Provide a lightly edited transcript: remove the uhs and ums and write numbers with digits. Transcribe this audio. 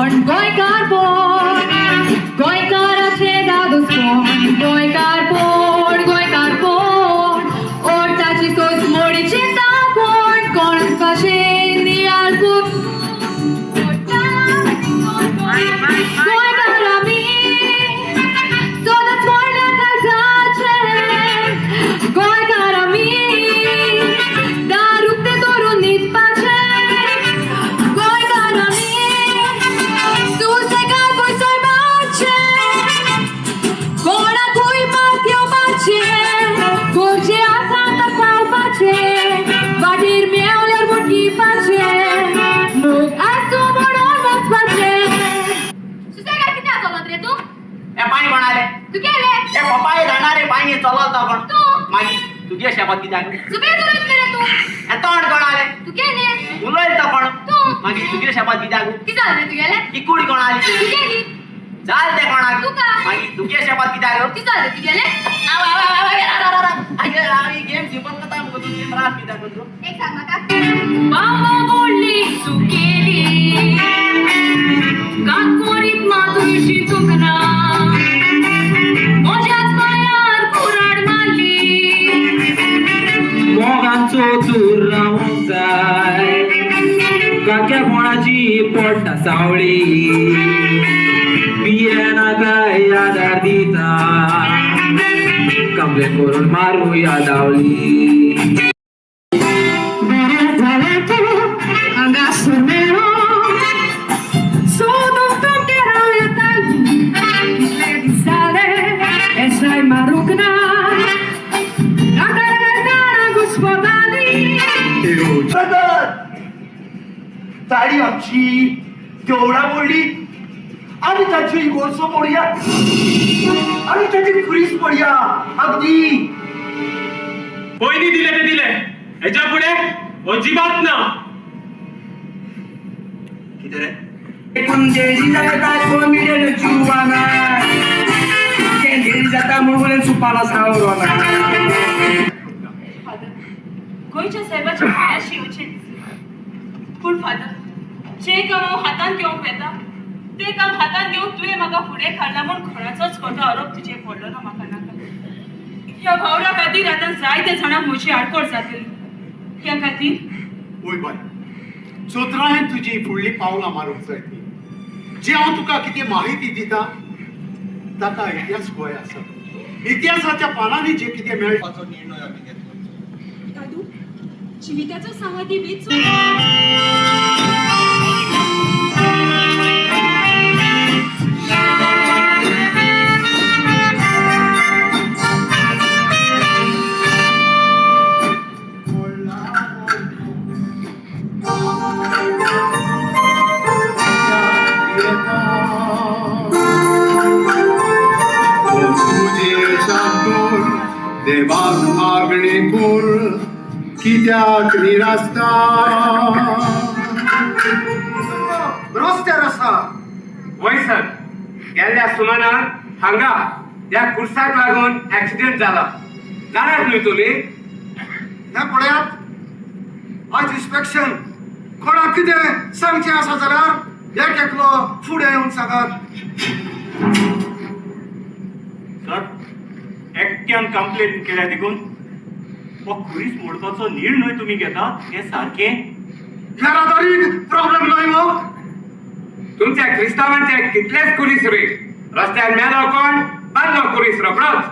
धादोसपण, गोंयकारपण, गोंयकाराचें धादोसपण, गोंयकारपण, गोंयकारपण, ओर्ताची सोच मोडीची तापण, कोण भाशेन नियाळ गोंयकार आमी सदांच मोडल्या काळजाचे, गोंयकार आमी दार उक्तें दवरून न्हिदपाचें, गोंयकार आमी सुसेगाद बसोवपाचें, कोणाकूय मात येवपाचें, गरजे आसा तर पावपाचें, वाटेर मेवल्यार मुठिपाचें, मोग आसूं म्हणून वचपाचें. सुसेगाद कित्याक चलत रे तूं? ए पांय कोणाले? तूं केले? ए पपाय जाणा रे, पांय चलता कोण? तूं. मागीर तुगे शेपात कित्याक? सुबेज उलयत रे तूं. ए तोंड कोणाले? तूं केले? उलयता कोण? तूं. मागीर तुगे शेपात कित्याक? कितें जालें रे तुगेलें? ही कूड कोणाली? तूं केली? जाल ते कोणाक? तुका. मागीर तुगे शेपात कित्याक? कितें जालें तुगेलें? गेम सिंपल करता मुगो तूं, गेम त्रास कित्याक तूं? एक सांग म्हाका, बाबा बोलली चुकेली, कातकोरीत मातूय चुकना, म्हज्याच पांयार कुराड मारली. मोगांचो चूर रावंक जाय, काक्यापणाची पडटा सावळी, पियेना काय आदार दिता, कंप्लेन करून मारूया दावली. बरें जालें तूं हांगासर मेळ्ळो, सोदूंक तुमगेर हांव येतालीं, कितले दीस जाले एसआय मारूंक ना, दारां घुसपताली. ताडी आमची देवळां मोडली आनी ताची इगोर्सो मोडया आनी ताची खुरीस मोडया अगदी. पयलीं दिले ते दिले, हेच्या फुडें अजिबात ना. कितें रे? जाता कोमिडेन चुवाना केंदेरी जाता मुळगुलेन सुपाला सावरोना. फादर, गोंयच्या साहेबाच्या पांयाशी येवचें दिसलें, पूण फादर, जें काम हांव हातान घेवंक वेता तें काम हातान घेवंक तुवें म्हाका फुडें काडला म्हूण कोणाचोच खोटो आरोप तुजेर पडलो ना म्हाका नाका. ह्या वावरा खातीर आतां जायते जाणांक म्हजी आडखळ जातली, ह्या खातीर. ओय बाय, चतुरायेन तुजी फुडली पावलां मारूंक जाय. ती जी हांव तुका कितें माहिती दिता ताका इतिहास गोंय आसा, इतिहासाच्या पानांनी जें कितें मेळटा. निर्णय आमी घेतलो. दादू, जिविताचो सांगाती वेंचून तुजे शांतूर देवाक मागणे कोर, कित्याक निरासता? रस्त्यार आसा. वय सर, गेल्ल्या सुमानार हांगा ह्या कुर्साक लागून ऍक्सिडेंट जाला, जाणात न्हय तुमी? हें पळयात, आयज इन्स्पेक्शन. कोणाक कितें सांगचें आसा जाल्यार एक एकलो फुडें येवन सांगात. सर, एकट्यान कंप्लेन केल्या देखून हो खुरीस मोडपाचो निर्णय तुमी घेता हें सारकें? येरादारीक प्रॉब्लेम न्हय मो. तुमच्या क्रिस्तांवांचे कितलेच कुरीस रे, रस्त्यार मेलो कोण, बांदलो कुरीस रोकडोच.